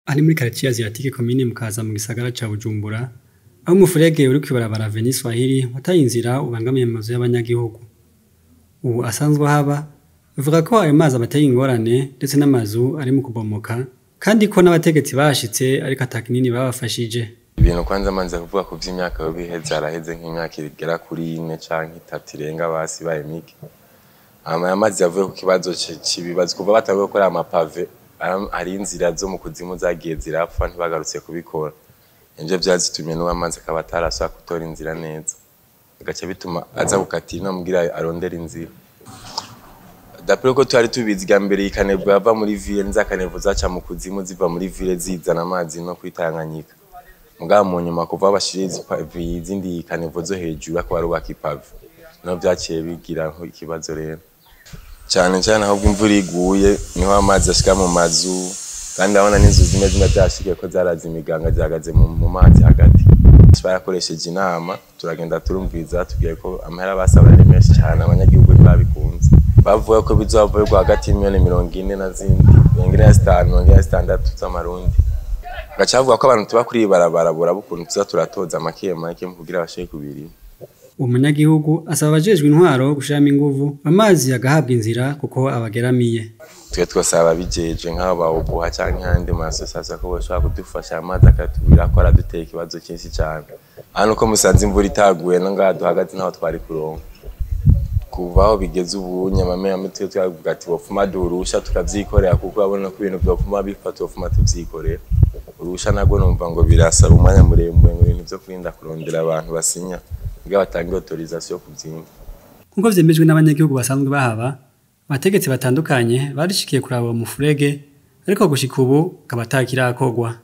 Ari muri quartier Asiatique, commune Mukaza, mu gisagara ca Bujumbura, aho umufurege uri kw'ibarabara Avenue Swahili wataye inzira ubangamiye amazu y'abanyagihugu. Ubu asanzwe ahaba avuga ko ayo mazi abateye ingorane, ndetse n'amazu ari mu kubomoka, kandi ko n'abategetsi bahashitse ariko ata kinini babafashije. Ibintu kwanza manze kuvuga ku vy'imyaka yo biheze, haraheze nk'imyaka igera kuri 4 canke 3 irenga, basi baye mike. Hama amazi yavuye ku kibazo c'ibibazo kuva batanguye gukora ama pavés, hari inzira zo mu kuzimu zagiye zirapfa, ntibagarutse kubikora. Nivyo vyazitumye n'uwo amazi akaba atarasubira gutora inzira neza, bigaca bituma aza gukatira ino mugira arondera inzira. D'après uko twari tubizi bwa mbere, iyi caniveau yava muri ville, niza caniveau zaca mu kuzimu ziva muri ville zizana amazi no kuri Tanganyika. Mugabo mu nyuma, kuva bashira izindi caniveau zo hejuru, ariko barubaka i pavé, niho vyaciye bigira ikibazo rero. Cane cane ahubwo imvura iguye niho amazi ashika mu mazu, kandi ndabona n'inzu zimwe zimwe vyashikiye ko zaraza imiganga zihagaze mu mazi hagati. Barakoresheje inama, turagenda turumviza, tubwiye ko amahera basaba ari menshi cane, abanyagihugu ntibabikunze. Bavuga ko bizova hagati y'imiliyoni 40 na zindi, 45, 46 z'amarundi. Gaca bavuga ko abantu tuba kuri ibarabara boraba ukuntu tuza turatoza make make kugira bashobore kubirima. Uwo munyagihugu asaba abajejwe intwaro gushiramo inguvu, amazi agahabwa inzira kuko abageramiye. Twe twosaba ababijeje nk'abo ba OBUHA canke ayandi ma association ko boshobora kudufasha amazi akatubwira ko araduteye ikibazo cinshi cane. Hano uko musanze imvura itaguye, no ngaha duhagaze ntaho twari kuronka. Kuva aho bigeze ubu nyamame amwe twe twavuga ati bopfuma duha urusha tukavyikorera, kuko urabona ko ibintu vyopfuma bipfa, twopfuma tuvyikorera. Urusha narwo numva ngo birasaba umwanya muremure, ngo ibintu vyo kurinda kurondera abantu basinya kugira batange autorisation yo kuvyimba. Nk'uko vyemejwe n'abanyagihugu basanzwe bahaba, abategetsi batandukanye barishikiye kuraba uwo mufurege, ariko gushika ubu akaba atakirakorwa.